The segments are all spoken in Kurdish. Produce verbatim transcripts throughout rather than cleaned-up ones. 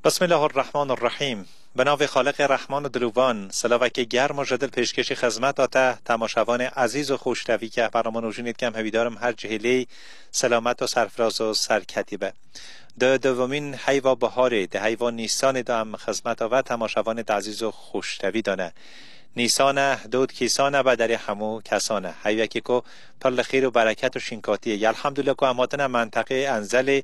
Bismillahirrahmanirrahîm. Bi navê Xaliqê Rehman û Dilovan, silavekê germ û ji dil pêşkêşî xizmeta te, temaşevanê ezîz û xoştevî ke bernama nûjînê dikem, hevîdarim her cihê lê selamet û serfiraz û serketî be. Di duvimîn heyva biharê, di heyva Nîsanê de em xizmeta ve temaşevanê di ezîz û xoştevî de ne. Nîsan e, dod kîsan e, be derê hemû kesan e. Heyvekê ku pir li xêr û bereket û şînkatiyê ye. Elhamdulillah ku em hatine menteqê Enzelê,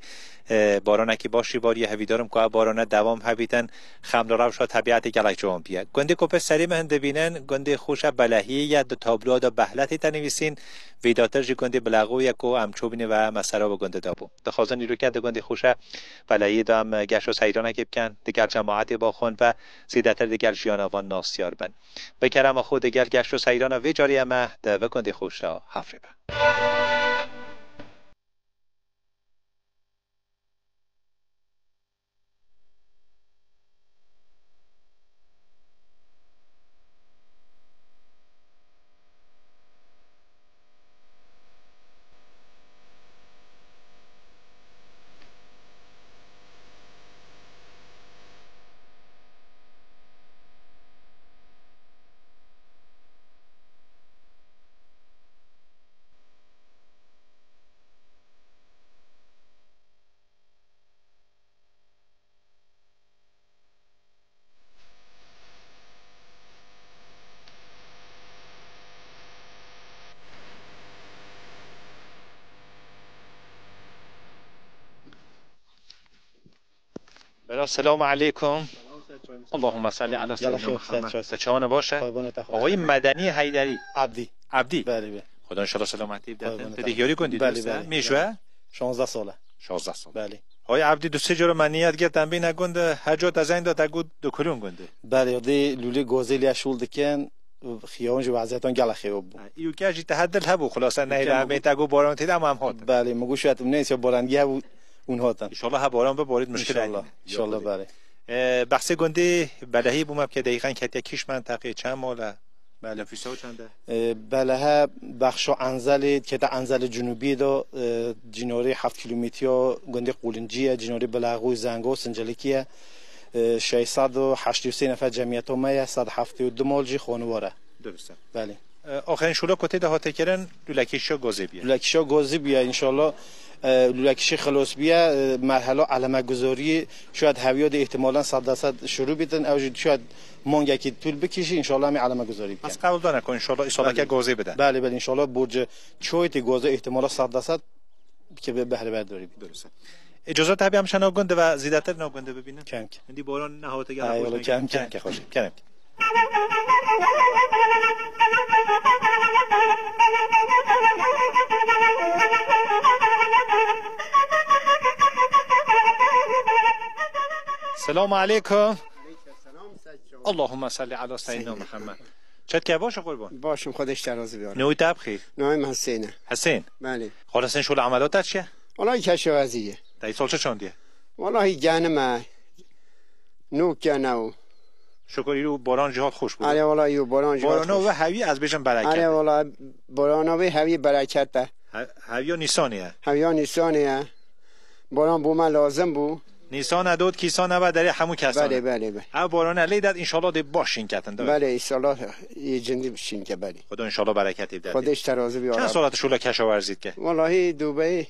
e, baranekî baş jî bariye, hevîdarim ku ev barane dewam hebîtin, xem li rewşa tebîetê gelek ciwan bûye. Gundê ku pê serê me hin dibînin, gundê xweş e, Belehiyê ye, di tabloya de Behletê te nivîsîn, vêdatir jî gundê Bilexû ye ku em çûbînin ve me sera bi gundê de bû. Dixwazin îroke di gundê xweş e, Belehiyê de em geşt û seyranekê bikin, digel cemaetê baxwin ve zêdetir digel jiyana van nasiyar bin. Bi kerema xwe digel geşt û seyrana vê carî em e di vê gundê xweş de hevre be. Bela, selamu aleykum. Allahümme salli ala seyyidina Muhammed. Te çawana baş e? Ağayê Medeni Heyderi. Abdî. Abdî. Belê, belê. Xuda inşallah selametî bide. Te dê hiyarî gundî, belê, belê. Mêj ve? Şanzdeh sal e. Şanzdeh sal. Belê. Hay Abdî, du sê cara me niyet girt em bîne gund, her ca te zeng da te got dikulûn gundê. Belê, dê lûlê gozê lê şûl dikin, xiyawan jî weziyetan gelek xêwab bû. Ha, îro ke jî te her dil hebû, xulase neyê lê em ê te got baran tê de ama em hatin. Belê, min got şayet neyse baran hebû, hûn hatin. Înşallah ha baran bibarît muşkil. Înşallah, înşallah, belê. E, behsê gundê Belehî bû me bike, deqîqen ketiye kîş menteqê, çend mal e? Belê, nifûsa çend e? E, Belehe bexşa Enzelê, kete Enzelê Cinûbî de, e, cînorê heft kîlometre ya gundê Qûlincî ye, cînorê Bilexû, Zengo, Sincelikî ye. E, şeş sed û heştê û sê nefer cemiyeta me ye, sed heftê û du mal jî xanewar e. Dirust e. Belê. E, axirîn şola ku tê de hate kirin, lûlekîşa gozê bûye. Lûlekîşa gozê bûye, înşallah. E, lûlekîşê xilos bûye, e, merhela elemeguzariyê, şayet heviya de îhtimalan sed derset şurû bîtin, ew jî şayet mangekî tûl bikişî, înşallah em ê elemeguzarî bikin. Ez qewldana ku înşallah îsaleke gozê bide. Belê, belê, înşallah borcê çoyê tê gozê îhtimala sed derset ki be-, behre berdarî bî. Dirust e. Îcazet hebe em şe nav gund ve zêdetir nav gund bibînin. Kem kem. Hindî boran nehawte gel. Ay, xweş wala kem kem. Kem kem, xweş. Kem kem. Selamu aleykum. Allahümme salli ala seyyidina Muhammed. Çetke baş e qurban? Baş im, Xwedê ji te razî be. Navê te bixêr? Navê min Husên e. Husên. Belê. Xwelesên şol emelata çi ye? Walahi keşewezî ye. Te îsal çi çandiye? Walahi genim e. Nuk ya ne o. Şukur îro boran jî hat xweş bû. Are wala yo boran jî hat xweş. Borana ve hevî ez bêjim bereket. Are wala borana ve hevî bereket e. He-, heviya Nîsanê ye. Heviya Nîsanê ye. Boran bo me lazim bû. Nîsan e dot kîsan e ve derê hemû kesan e. Belê, belê, belê. Ev borane lê det înşallah dê baş şînketin, de. Belê, înşallah yê cindî şînke, belê. Xuda înşallah bereketê bide. Xwedê ji te razî bî. Çend sala tu şola keşawerzî dike? Walahi Dubeyê.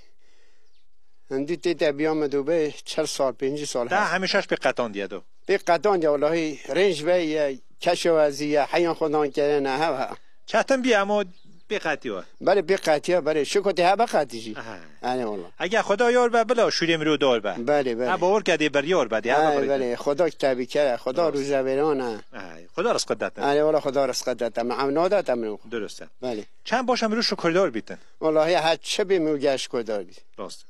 Hindî tê te biya me Dubeyê çil sal, pêncî sal hest. Te hemîşa ji pê qetandiye do? Pê qetandiye, welahi rênc ve ye, keşewezî ye, heyan xwedan kirine, hev he. Çetin bî, ema pê qetiya. Belê pê qetiya, belê. Şukur tê hebe qetî jî. Aha. Ene wala. Eger Xweda yar be, bila şûrê mirov dar be. Belê, belê. Ha, bawer ke dê biryar be, dê hebe. Belê, belê. Xweda kitebî kere, Xweda rûzevêran e. Ay, Xweda rizqi dete. Ene wala, Xweda rizqi dete. Me ev nadete min. Dirust e. Belê. Çend baş e mirov şukurdar bîtin? Welahi her çi bê mirov ger şukurdar bî. Rast.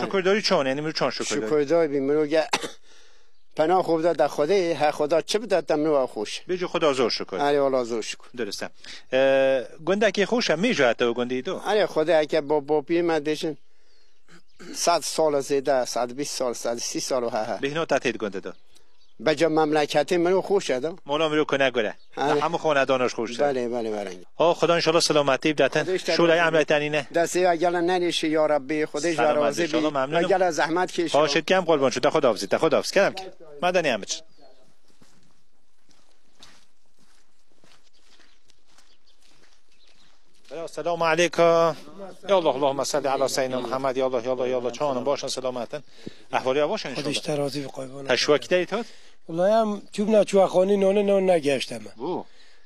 Şukurdarî çawan, yanî mirov çawan şukurdar? Şukurdarî bî mirov ge pena xwe bide te Xwedê, he Xweda çi bide te mirov xweş. Bêjî Xweda zor şukur. Erê wala zor şukur. Dirust e. E, gundekî xweş e, mêj e te û gundî do? Erê Xwedê eke bo-, bopî me dêşin sed sal zêde, sed bîst sal, sed sî sal û he he. Bêhna te tê di gundê do? Beca memleketê min û xweş e da. Mola mirov ku negure. Ha. Hemû xonedanoş xweş e. Belê, belê, belê. Ho, Xuda înşallah selametî bidatin. Xwedê ji te Şûleyê razî. Emretî nîne. Destê ya gela nerêşî ya Rabbî. Xwedê ji we Selamet razî be, bî. Înşallah memnûn im. Ya gela zehmet kêşî. Xweş kem qurban çû. De Xwedahafizî, de Xwedahafizî. Kerem ke. Medeniye biçin. Bela, selamu aleykum. Ya Allah, Allahümme salli ala seyyidina Muhammed. Ya Allah, ya Allah, ya Allah. Çawanın başın selametin. Ahvaliya başın Xwedê ji înşallah. Te razî be, qurban. Te şiwa kî derî tot? Wala em çûbûna çuwaxanî nonê non negeşte me. Bu.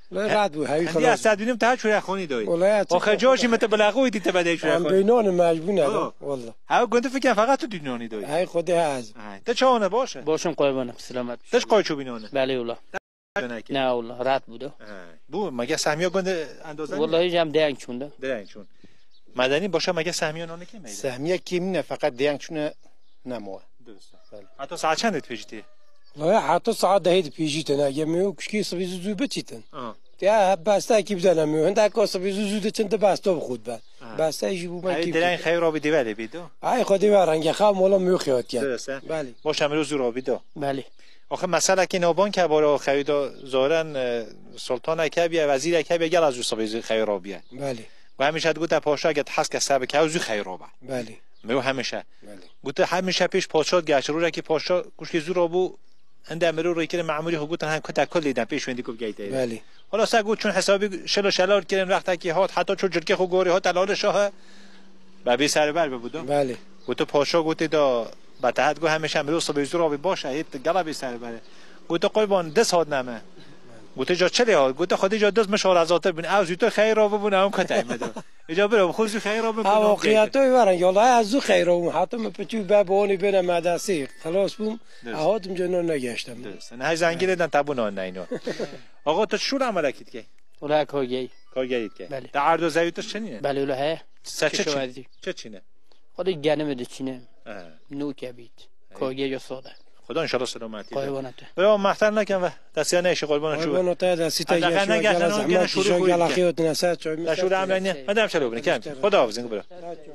Wala rahat bû, hevî Hindî xelas. Ez te dibînim te çuwaxanî doyî. Wala ya. O xeca jî me te belaxo îdî te bedey çuwaxanî. Em bê nonê mecbûn e. Oh. Wala. Hew gundî fikir feqet tu dî nonî doyî. Hey Xwedê hez. Hey, te çawanı baş e? Başım qurbanım, selamet. Te ji qoy çûbî nonê? Belê wala. Dönekê. Ne wala, rahat bû do. He. Bu mege sehmiya gundî endoze nîye? Wala hîç em deyeng çûn de. Deyeng çûn. Medeni başa mege sehmiya nonê kê meyde? Sehmiya kê mîne, feqet deyeng çûne nemo. Durust. Belê. Heta saet çend dipêjî tê? Wala heta saet dehê dipêjîtin, eger me û kuşkî sibî zû zû biçîtin. Aha. Ya hep besta ekî bidene me. Hinda ko sibî zû zû diçin di besta bi xwe dibe. Aha. Besta jî bû me Ew kî dereng biçîtin. Xeyra bi dive de bî do. Ay Xwedê ve renge xav mola me û xiyatiye. Durust, he? Belê. Boş emir zû rabî do. Belê. Oxe meselekî navbank hebû, o xewî do zoren, e, sultanek hebiye, wezîrek hebiye, gela zû sibê zû xewî rabiye. Belê. Û hemîşe digote paşa get hes ke sebik hew zû xewî rabe. Belê. Miro hemîşe. Belê. Gote hemîşe pêş paşa geç, rojekî paşa kuşkê zû rabû, hinde miro rêkirê memurî xwe gotin hem kute kul lêden pêş wendî ku bigeyte. Belê. Hala se got çûn hesabî şelo şelar kirin, wextekî hat, heta çû cirkê xwe gorî, hat elale şahe. Be bê serber bibû do. Belê. Gote paşa gote da, be te het got hemîşe mirov sibê zû rabî baş e, hêt gela bê serber e. Gote qurban diz hat neme. Gote ca çi lê hat? Gote Xwedê ca diz min şarezatir bin. Ew zûtir xeyr rabibûn, ew kete me do. Îca bira, xwe zû xeyr rabin, Ha, ku o qiyatoyê verin, yala ez zû xeyr rabûm. Hatim min piçû be bonî bêne medesî. Xelas bûm. Durust. Hatim ceno negeştim. Durust. Ne zengî lêden te bû nan neyno. Axa, tu çi şûla emelekî dikey? Wala kargeyî. Kargeyî dikey. Belê. Te erdo zewî tu çi nîne? Belê, wala heye. Se çi çi? Kişawerî. Çi çîne? Xwedê genimê diçîne. He. Nûke bît. He. Kargeyî ya sade. Xuda înşallah selametî be. Qurban te. Bira, mehter nekin ve. Destiya neyşi qurban çû. Qurban te, destî te Heta geş, xene gela geşe nan zehmet gene şûlî gela xiyot nese, çoy. Te şûlî emreniye. Hadi em şelo bin, kem. Xuda hafiz, bira.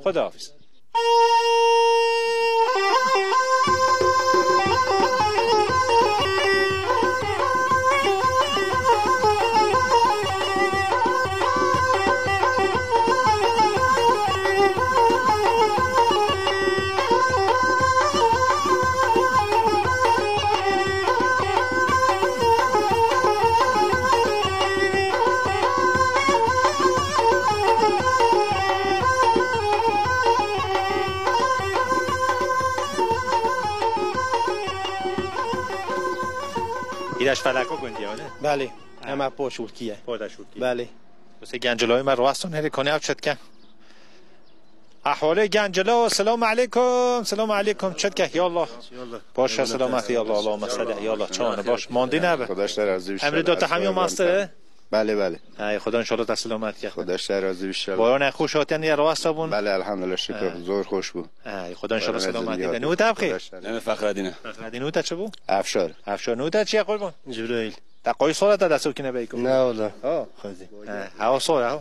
Xuda hafiz. Îreş felako gundiya ne? Belê. Ha. Hema poş ulkiye. Poda şulkiye. Belê. Wese gencelo me raweston herê konê ew çetke. Ahwalê gencelo, selamu aleykum, selamu aleykum, çetke, ya Allah. Baş e, selamet, ya Allah, Allahümme salli, ya Allah, çawanı baş, mandi ne be? Xuda ji te razî be. Emrê do te hemiya master e? Belê, belê. Ay, Xuda înşallah te selamet ke. Xuda ji te razî be înşallah. Baran e xweş hatiye ya rawesta bûn? Belê, elhamdülillah, şükür, zor xweş bû. Ay, Xuda înşallah selamet ke. Ne wî te bixê? Ne me Fexredîn e. Fexredîn, wî te çi bû? Efşar. Efşar, ne wî te çi ye qurban? Cibrail. Te qoyî sora te dest û kine beyko? Ne wala. Ha. Xwezî. He, hewa sora ha.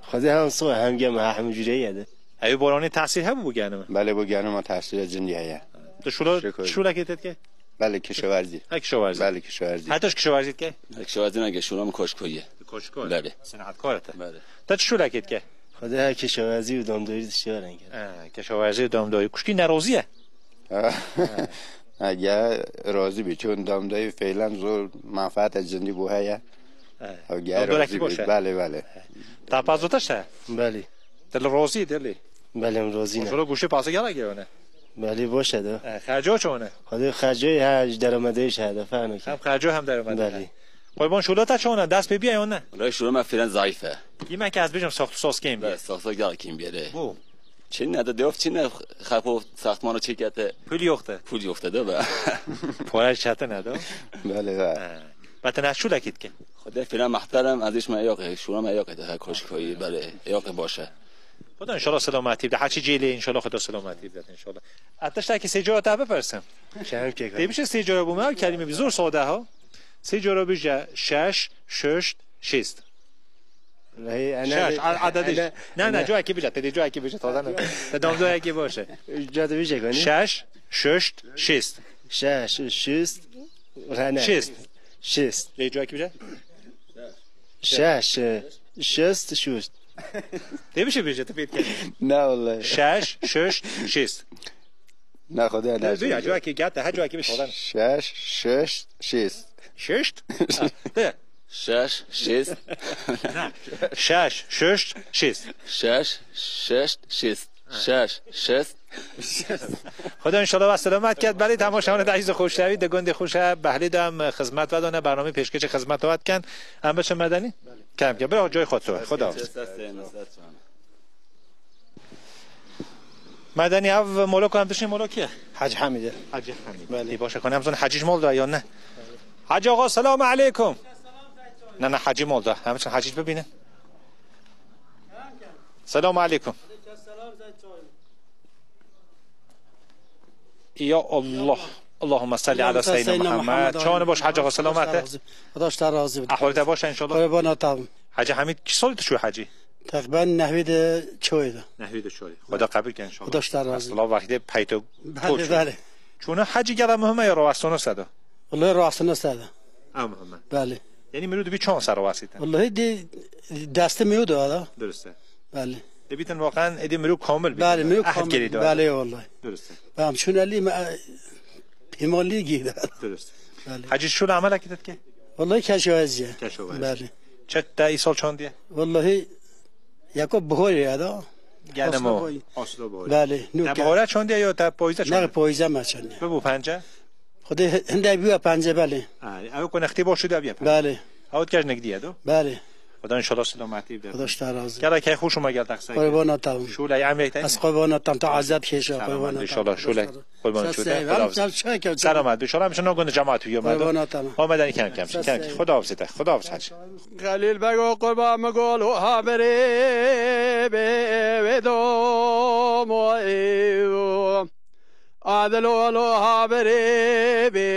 Xwezî hem sora hem gem ha hem cüreye de. Ew boranê tesîr hebû bu genime? Belê, bu genime tesîrê cindî heye. Tu şula, şula ke tetke? Belê, kişewerzî. Ha, kişewerzî. Belê, kişewerzî. Heta kişewerzî ke? Kişewerzî ne ke, şula min koşkoyî. Koşkoy. Belê. Senatkar te. Belê. Te çi şula ke? Xwedê her kişewerzî û damdorî dişiyarin kir. He, kişewerzî û damdorî. Kuşkî nerozî ye? Ha. Ha, ya razî bî. Çûn damdayî feylen zor menfaete cindî bû heye. He. Ha, ya damdorek razî bî. Belê, belê. Tapaz ota şe? Belê. Dil rozî, dilî. Belê, em rozî ne. Şolo guşê pasa gela geyone. Belê, boş e de. He, xerco çone? Xwedê xercoyê ha, ji deramedê şe de, fano ki. Hem xerco hem deramedê. Belê. Qurban şûla te çawan e? Dest pê bîye yan ne? Wala şûla me filan zayîf e. Yî me ke ez bêjim saxt û saz kêm bîye. Be, saxt û saz gel kêm bîye de. Bu. Çin ne de, dev çin ne, xepo saxtmano çekete. Pul yoxte. Pul yoxte de be. Pare çetin e de. Belê, be. He. Be te ne şûlekî dike? Xwedê filan mehterem, ez îş me yok, şûla me yok de, he, koşkoyî, belê, yok baş e. Xuda înşallah selametî bide. Heçî cêlê înşallah Xuda selametî bide înşallah. Ez tiştekî sê cara te bipirsim. Şehem kek. Tê bişe sê cara bû me, ew kelîme bî zor sade ha. Sê cara bije şeş, şuşt, şêst. Hey, ene Şeş, de, a-, adediş. ene, Ne, ne, ene. Cayekî bije, te dê cayekî bije, taze ne. Te dam cayekî baş e. Cade bije kanî? Şeş, şuşt, şêst. Şeş, şuşt. Rene. Şêst. Şêst. Lê civakî bije? Şeş, e, şêst, şûst. Tê bişe bêje, tu pê dikevî. Ne wallahî. Şeş, şeş, şêst. Ne, Xwedê ne. Ne, ya, civakî gel te, her civakî bişe, Xwedê. Şeş, şeş, şêst. Şeşt? Ha, de. Şeş, şêst. Ne. Şeş, şeş, şêst. Şeş, şeş, şêst. Şeş, şêst. Xweda înşallah we selamet ket. Belê, temaşevanê ezîz û xoşdewî, di gundê xweş e Behlî de em xizmet ve dane, bernameyê pêşkêşî xizmet we dikin. Em biçin Medenî? Kem ke. Bira cayê xwe tu. Xweda. Medenî, ev molo ku em dişin, molo kî ye? Hacî Hamîd e. Hacî Hamîd. Belê. Ê, baş e, ku em zon Hacî ji mol de ya ne? Hacî axa, selamu aleykum. Ne, ne, Hacî mol de. Em biçin Hacî bibînin. Selamu aleykum. Ya Allah. Allahümme salli ala seyyidina Muhammed. Çawan baş Hacî axa, selamet e? Xweda ji te razî be. Ahwal te baş e înşallah? Qurbana te bim. Hacî Hamîd, çi salî tu çû hecî? Teqrîben nehwî de çoyê de. Nehwî de çoyê. Xweda qebul ke înşallah. Xweda ji te razî be. Esla wextê peyto. Belê, belê. Çûna hecî gela muhim e ya rawestana se de? Wallahî rawestana se de. Ew muhim e. Belê. Yanî mirû dibî çawan ser rawestî te? Wallahî di destê mirû de da. Dirust e. Belê. Dibîtin waqan êdî mirû kamil bî. Belê, mirû kamil. Ehd kerî de. Belê, wallahî. Dirust e. Em çûn elî me, e, pêmanlî gî de. Dirust. Belê. Hecî şûl emelekî te dike? Wallahî keşo ez ye. Keşo ez. Belê. Çet te îsal çandiye? Wallahî yeko bihorê ya da. Genim o. Oslo boy. Oslo boy. Belê. Te bihore çandiye yo te poyze çandiye? Ne, poyze me çandiye. Bibû pence? Xwedê hinde bîya pence, belê. Ha, ew ku nextî boş de bîya pence. Belê. Ew dikej nigdiye do? Belê. Xweda înşallah selametî bide. Xweda ji te razî. Gel key xweş û me gel te qisey. Qurbana te bim. Şûley emrê te. Ez qurbana te bim, te ezab kêşa, qurbana te bim. Selamet, înşallah şûley. Qurban çû te. Selamet, çû te. Selamet. Înşallah em şino gund cemaat û yom. Qurbana te bim. Omedan kem kem. Kem kem. Xweda hafizê te. Xweda hafiz hacî. Xelîl Bego qurban min gol û haberê bê wê domo ê. Adil û lo haberê bê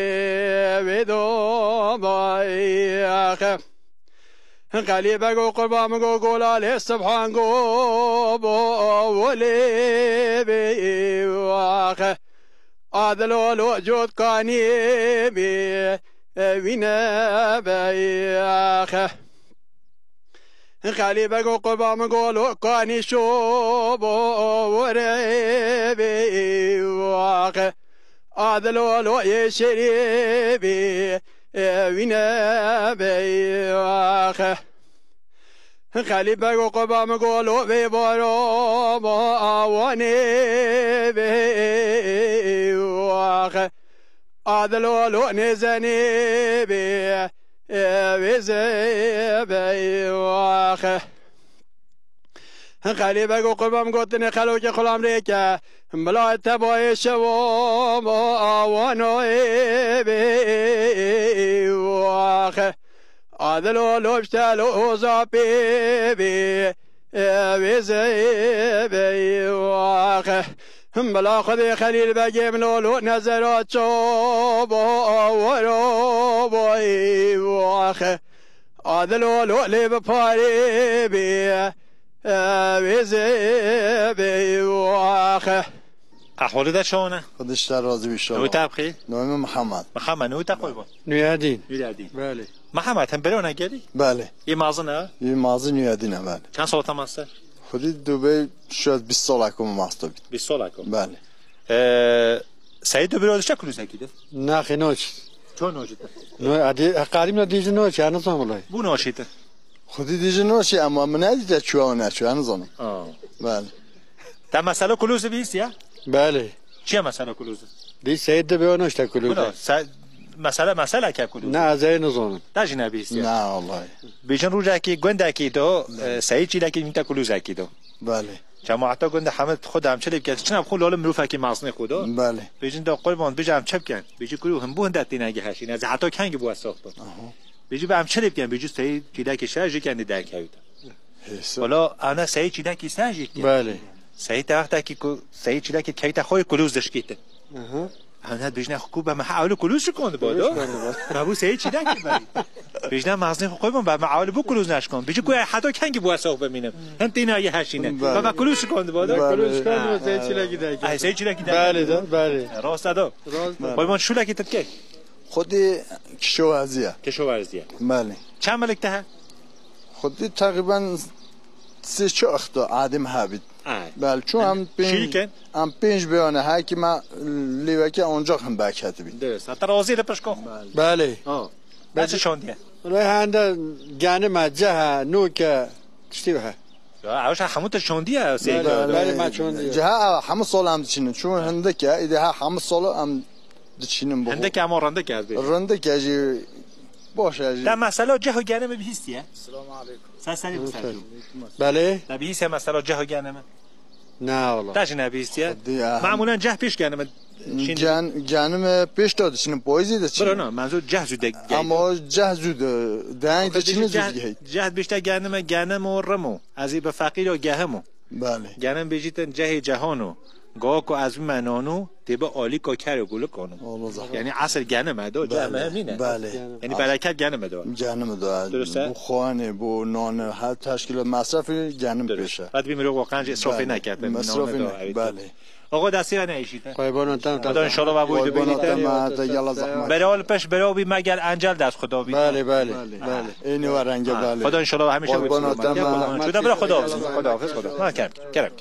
wê domo ê. Xelî Bego qurban min go gola lê sibhan go bo welê bê. Adil û lo cotkanî bê wîne bê. Xelî Bego qurban min golo kanî şobo were bê wax. Adil olo yê şerî bê wîne bê wax. Xelî Bego qurban min golo vê baro mo awanê bê wax. Adil olo nêzenê bê wêze bê wax. Xelî Bego qurban gotinê xelokê xulam rêke. Bila te bayê şevo mo awano ê bê wax. Adil olo piştel oza pê bê wêze bê wax. Bila Xwedê Xelîl Begê min olo nezera ço bo awero bo ê wax. Adil olo lê bi parê bê wêze bê wax. Ehwalê de çawan e? Xwedê ji te razî bî înşallah. Nû te bixî? Nû min Mihemed. Mihemed, nû te qurban? Nûyedîn. Nûyedîn. Belê. Mihemed, him birona gelî? Belê. Yê mazin e? Yê mazin Nûyedîn e, belê. Çend sala te maste? Xwedî dubê şoz bîst salek û masto bît. Bîst salek û? Belê. Ee, Seyîd dubê dişe kulûzekî de? Naxê noç. Ço noçî te? No, adi, heqarîm no dîjî noç, ya nizam wallahî. Bu noçî te? Xwedî dîjî noçî, ama min nedîte çuwa û neçuwa, nizanim. Aa. Belê. Te mesela kulûzî bîst ya? Belê. Çiye mesela kulûzî? Dî Seyîd dubê o noç te kulûzî. Mesela, mesela ke kulûzî. Ne, ez ê nizanim. Te jî nebîst ya? Ne, wallahî. Bêjin rojekî gundekî do, e, Seyîd çîlekî min te kulûzekî do. Belê. Cemaeta gund de hemî xwe de em çi lê bikin? Çi ne bi xwe lale mirovekî mezinê xwe de. Belê. Bêjin de qurban, bêje em çi bikin? Bêjî ku hûn bû hinde tênegî heşîne. Ez heta kengî bû ez sax bim. Aha. Bêjî be em çi lê bikin? Bêjî Seyîd çîlekî şer jî kendî derkevî de. Hêsa. Wala ana Seyîd çîlekî ser jî dikin. Belê. Seyîd te wextekî ku Seyîd çîlekî keyte xwe kulûz dişkîtin. Aha. Em ne bêjine xwe ku be me ewlî kulûz şikand ba do. Kulûz şikand ba. Me bû Seyîd çîlekî be. Bêjine mezinê xwe qurban be me ewlî bû kulûz neşikand. Bêjî ku heta kengî bû ez sax bimînim. Hem tênegî heşîne. Belê. Be me kulûz şikand ba do. Belê. Kulûz şikand ba Seyîd çîlekî de. Ay, Seyîd çîlekî de. Belê de, belê. Rast e do. Rast e. Qurban şûlekî te dikey. Xwedî kişowerzî ye. Kişowerzî ye. Belê. Çend milik te he? Xwedî teqrîben sê çar hexta edim hebît. Ay. Belê, çû em pênc, şîrîk in? Em pênc biyane, her kî me lêveke ancak him berketibî. Dirist. Heta razî de pişko. Belê. Ha. Belê. Çi şandiye? Rê hende genime, cehe, nûke, tiştî he. Ya, ew şey hemû te şandiye, sê Belê, belê, me şandiye. Cehe ew hemû sal em diçînin. Çû hindike, îdî ha hemû sal em diçînin bu. Hindike ama rindike ez bêjim. Rindike jî, baş e jî. Te mesela ceh û genime bihîstiye? Selamun aleyküm. Sen seni bu sen. Belê. Te bihîstiye mesela ceh û genime? Ne ola. Te jî nebihîstiye? Xwedî ya. Mamulen ceh pêş genime. Şimdi Gen-, genime pêş de diçînin, poyzî de çînin. Bira na, menzûr ceh zû de geydi. Ama ceh zû de, deng de çînin zû geydi. Ceh bişte genime, genim û rim û. Ez ê bi feqîr û gehim û. Belê. Genim bêjîtin cehê cehan û. Ga ku ez bime nan û, tê bi alîka ker û gulikan û. Allah zahmet. Yani esl genim e do, ceh Belê, mühim nîne. Belê. Yani bereket genim e do. Genim e do. Dirist e? Bu xwanê, bu nane, her teşkîl û mesrefî genim pêş e. Belê. Hadi bir mirov qencî israfê neket. Mesrafî ne, belê. Axa destê we neêşîte. Qurbana te, Xuda înşallah we boy Qurbana dibînîte. Te, me te gela zehmet. Beraw li pêş beraw bî, me gel encel dest Xuda bî. Belê, belê, belê. Ênî we renge belê. Xuda înşallah hemîşe Qurbana te, me Xuda bira Xuda hafiz. Xuda hafiz, Xuda. Ha, kerem, kerem.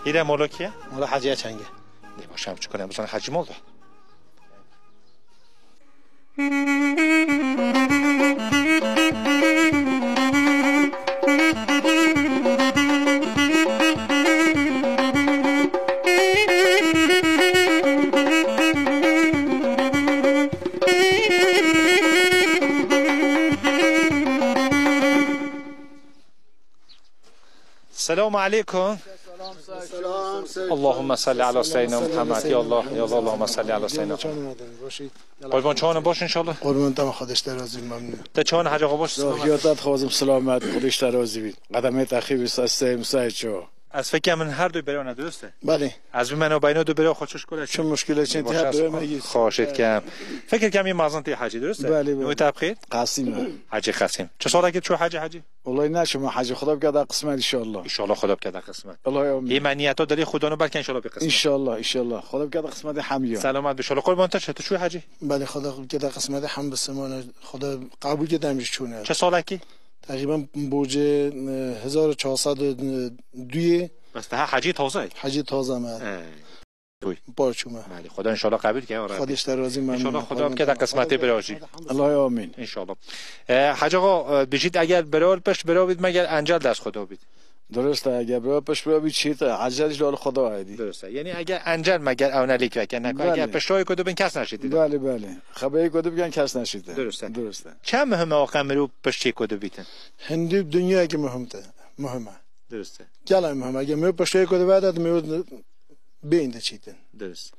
Hîre molo kî ye? Molo Hecî Çengî. Dê baş em çi kune, bizan Hecî mol da. Selamu aleykum. Selam, selam. Allahümme salli ala seyyidina Muhammed. Ya Allah, ya Allah, Allahümme salli ala seyyidina Muhammed. Qurban çawan baş inşallah. Qurban tamam, Xwedê ji te razî, memnun. Te çawan Hacı Qoboş? Sağ ol, ya te dixwazim selamet, Xwedê ji te razî bî. Qedemê te xîr bî, sesteyim, sayê ço. Ez fikir min her du beraw ne, dirist e? Belê. Ez bimeno beyno du beraw xwe çi şkole. Çi muşkile çin te beraw me gî. Xweş etkem. Fikir kem yê mazin tê Hacî, dirist e? Belê, belê. Nû te bixêr? Qasim e. Hacî Qasim. Çi salekî çû Hacî, Hacî? Wellahî neçûme Hacî, Xuda bike te qismet înşallah. Înşallah Xuda bike te qismet. Allah amîn. Ê me niyeta dilê Xuda no belke înşallah bê qismet. Înşallah, înşallah. Xuda bike te qismetê hemiya. Selamet bî, înşallah. Qurban te çi, tu çû Hacî? Belê, Xuda bike te qismetê hem bisimane. Xuda qebûl ke te em jî çûne. Çi salekî? Teqrîben bocê, e, hezar û çar sed û duyê. Bes te ha Hacî taze ye? Hacî taze me. Ey. Bûy. Par çûme. Belê, Xuda înşallah qebûl ke, ya Rabbi. Xwedê ji te razî, memnun. Înşallah Xuda bike te qismetê bira jî. Allah'a amin. Înşallah. E, Hacı ağa, e, bijît eger bira pişt bira bît, meger encel dest Xuda bît. Dirist e, eger bira pişt bira bît çît e, ecel ji li Xuda aydî. Dirist e. Yani eger encel meger ew ne lêk veke, ne ku eger Belê. Piştayê ku dibin kes neşîtî. Belê, belê. Xeberê ku dibin kes neşîtî. Dirist e. Dirist e. Çend muhim e o qe mirov piştê ku dibîtin? Hindî dinyayekî muhim te. Muhim e. Dirist e. Gelek muhim e. Eger mirov piştayê ku dibe de, mirov bêhn diçîtin. Dirist.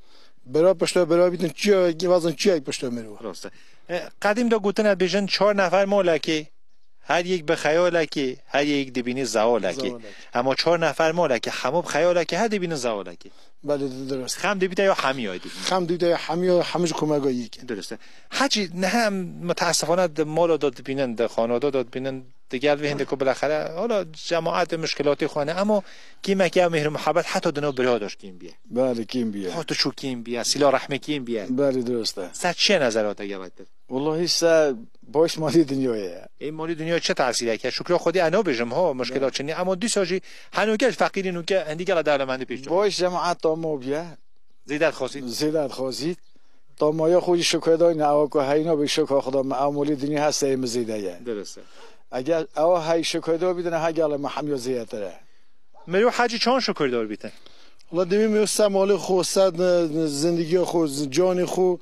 Bira pişta bira bîtin, çiyayek, wazin çiyayek pişta mirov. Rast e. E, qedîm de gotine bêjin, çar nefer molekê, her yek bi xeyalekê, her yek dibînî zewalekê. Zewalekê. Ema çar nefer molekê, hemû bi xeyalekê, her dibînin zewalekê. Belê, dirist. Xem dibîte ya hemî ya dibînin. Xem dibîte ya hemî ya, hemî ji komega yek e. Dirist e. Hecî, ne hem mutesifane di mala da dibînin, di xanada da dibînin, digel vê hindê ku bilaxere, hala cemaet muşkilatê xwe ne, ema kîmeke ya mîhr û muhebbet heta di nav bira de jî kêm bîye. Belê, kêm bîye. Hata çû kêm bîye, sîla rehmê kêm bîye. Belê, dirist e. Ser çi ye nezera te gelektir? Wellahî ser baş malî dinyayê ye. Ê malî dinyayê çi tesîrek heye? Şukra Xwedê ez nabêjim, ha, muşkilat çinî, ema dîsa jî henûke ji feqîrî nûke hindî gela dewlemendî pêş çû. Baş cemaet tamo bîye. Zêde dixwazît. Zêde dixwazît. Tamaya xwe jî şukrê dayne, ewa ku heyna bê şukra Xuda me, ew malê dinya hesteyê min zêde ye. Dirist e. Eger ewa hey şukrê da bîdine, ha gele me hemiya zêdetir e. Mirov hecî çawan şukrdar bîtin? Wala divê mirov ser malê xwe, ser, e, zindigiya xwe, z-, canê xwe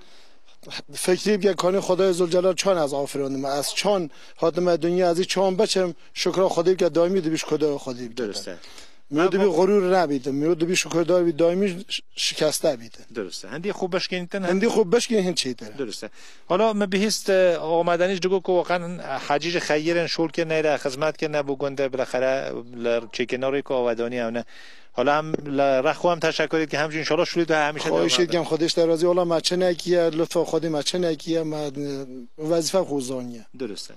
fikrê bike, kanê Xwedayê Zolcelal çawan ez afirandime, ez çawan hatime dinya, ez ê çawan biçim, şukra Xwedê bike, daîmî dibî şukrê Xwedê bike. Dirist e. Mewê dibî xurûr nebîtin, mewê dibî şukurdar bî, daîmî ş-, şikeste bîtin. Dirust e. Hindî xwe bişkînitin, Hindî xwe bişkînin hin çêtir e. Dirust e. Hala min bihîst, e, Amadeniş digo ku weqan hecî ji xeyir in, şol kirine re, xizmet kirine bo gund e, bilexere li çêkirina rêk û awedanî ew ne. Hala em li rex xwe em teşekkür dikin, hem jî înşallah şolê de hemîşe Xwahîşê dewam dikim, Xwedê ji te razî, wela me çi nekiye, lutfa Xwedê me çi nekiye, me, e, wezîfe xwe zaniye. Dirust e.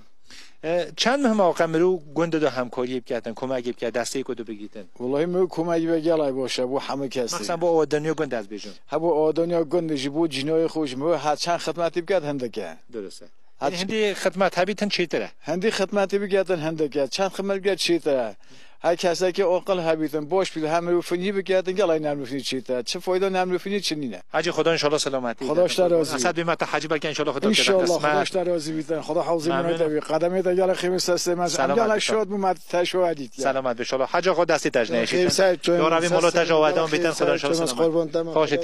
E, çend muhim e weke mirov gund de hemkariyê biketin, komekê bike, destê ku tu bigîtin? Welahi mirov komekî be gelay baş e bo hemû kesî. Mexsen bo awadaniya gund ez bêjim. He bo awadaniya gund jî bo cînayê xwe jî mirov her çend xidmetî biket hindik e. Dirust e. Her Yanî çi- hindî xidmet hebîtin çêtir e. Hindî xidmetî biketin hindik e. Çend xidmet biket çêtir e. Her kesekî aqil hebîtin, baş bîtin, hem mirov finî biketin, gelay nemrûfinî çêtir e. Çi fayda nemrûfinî çi nîne. Hecî Xweda înşallah selametî Xweda ji te razî. Esed bî me te hecî belkî înşallah Xweda bike qismet. Xweda ji te razî bî te. Xweda hafizî me Memnun. te bî. Qedemê te gelek xêmî ser sê me. Selamet Em gelek bî şad bû me te şahidî diye. Selamet bî înşallah. Hecî xwe destê te ji neyşîtin. Xêr ser çûn, Ya Rabî ser molo te ser ji awedan bîtin, Xweda înşallah selamet. Xweda ji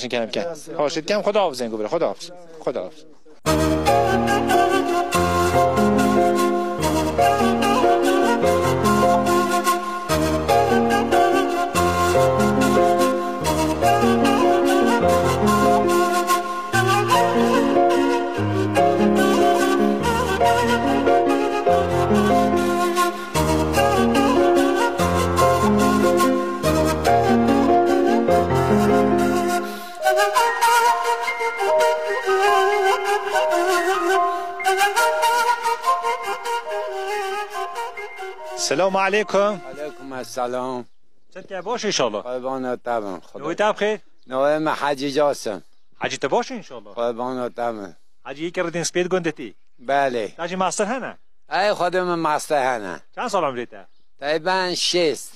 te razî. Xweşit kem, Xweda hafizin ku bire. Xweda hafiz. Xweda hafiz. Selamu aleykum. Aleykum esselam. Çi dike, baş înşallah? Qurbana te bin, Xwedê. Navê te bi xêr? Navê me Hecî Casim. Hecî, tu baş î înşallah? Qurbana te bin. Hecî, yekî Ridîn Spêd gund de tî? Belê. Te jî master hene? Ey, Xwedê min master hene. Çend sal umrê te? Teyben şêst.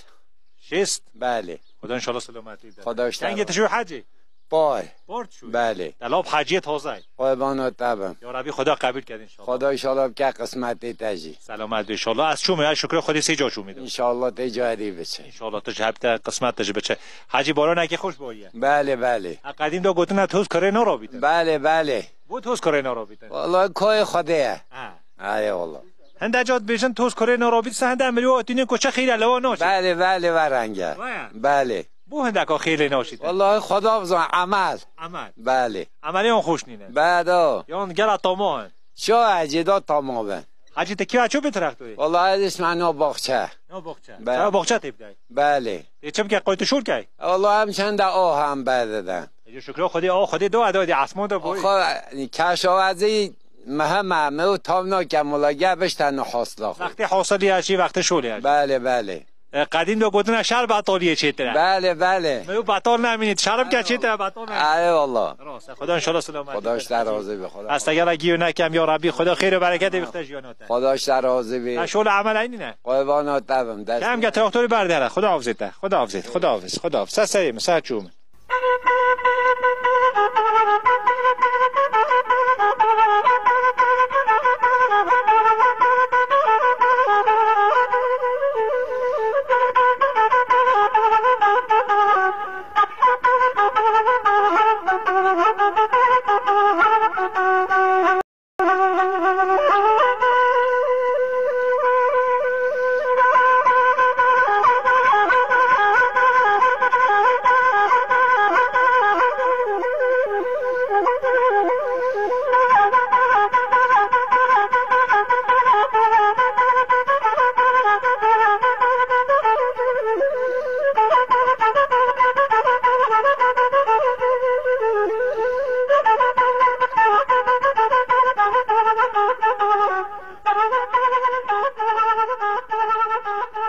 Şêst? Belê. Xweda înşallah selametî de. Xweda ji te Kengê razî. Tu şû hecî? Par. Par tu şû? Belê. Te lap heciyê taze ye. Qurbana te bin. Ya Rabî Xweda qebûl ket înşallah. Xweda înşallah bike qismetê te jî. Selamet be înşallah. Ez çûme ya, şukrê Xwedê sê ca çûme de. Înşallah tê carî biçe. Înşallah tu ji hep te qismet te jî biçe. Hecî, baranekî xweş bariye. Belê, belê. Ha, qedîm de gotine toz kurê narabîtin. Belê, belê. Bo toz kurê narabîtin? Wallahî koyê Xwedê ye. Ha. Erê wallah. Hinde ca dibêjin toz kurê narabît se, hinde mirî wa tînin ku çi xîr e, lewa naçe. Belê, belê, ve renge. Waya. Belê. Bo hindeka xêr lê naşîtin? Wallahî Xweda bizan, emel. Emel. Belê. Emelê wan xweş nîne. Bedo. Yan gela tama in. Şo ecê da tama bin. Hecî, tu kî çû bi traktorê? Wallahî ez isme no baxçe. No baxçe. Be- Çawa baxçe tê bidayî? Belê. Tê çi bike, qoytu şûr key? Wallahî em çend de o hem berdiden. Ecê şukra Xwedê, o Xwedê do ado di asman da boy. Xwe keşawazî meheme, me û tavna kem wala ge bişte no hasla xwe. Wextê hasil ya jî, wextê şûr ya jî. Belê, belê. E, qedîm de gotine şer betaliyê çêtir e. Belê, belê. Me û betal nemînî, şer bike çêtir e, betal nemînî. Erê wallah. Rast e, Xweda înşallah selamet. Xweda ji te razî be, Xweda. Ez te gela giyo nekem, ya Rabî, Xweda xêr û bereketê bixte jiyana te. Xweda ji te razî be. Te şol emel eynî ne? Qurbana te bim, dest. Kem ge traktorî berdere, Xweda hafizê te, Xweda hafizê, Xweda hafiz, Xweda hafiz. Ser serê min, ser çû min.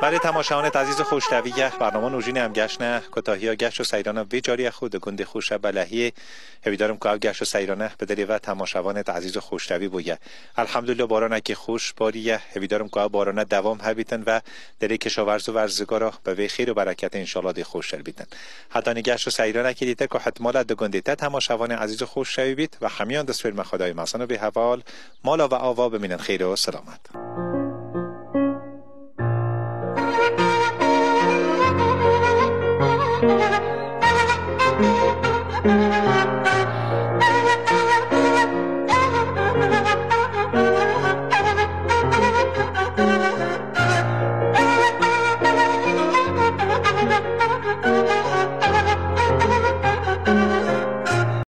Belê temaşevanêt ezîz û xweştevî ye, bernama Nûjînê em geşne kotahiya geşt û seyrana vê carî xwe di gundê xwe Şebelehiyê. Hêvîdarim ku ev geşt û seyrane bi dilê ve temaşevanêt ezîz û xweştevî bûye. Elhamdulillah baranekî xweş bariye. Hêvîdarim ku ev barane dewam hebîtin ve dilê kişawerz û werzigara bi vê xêr û bereketê înşallah dê xweştir bîtin. Hetanî geşt û seyranekî dîtir ku hetimal e di gundê te temaşevanê ezîz û xweştevî bît ve hemiyan destpêr me Xwedayê mezin û bêheval mala ve ava bimînin xêr û selamet.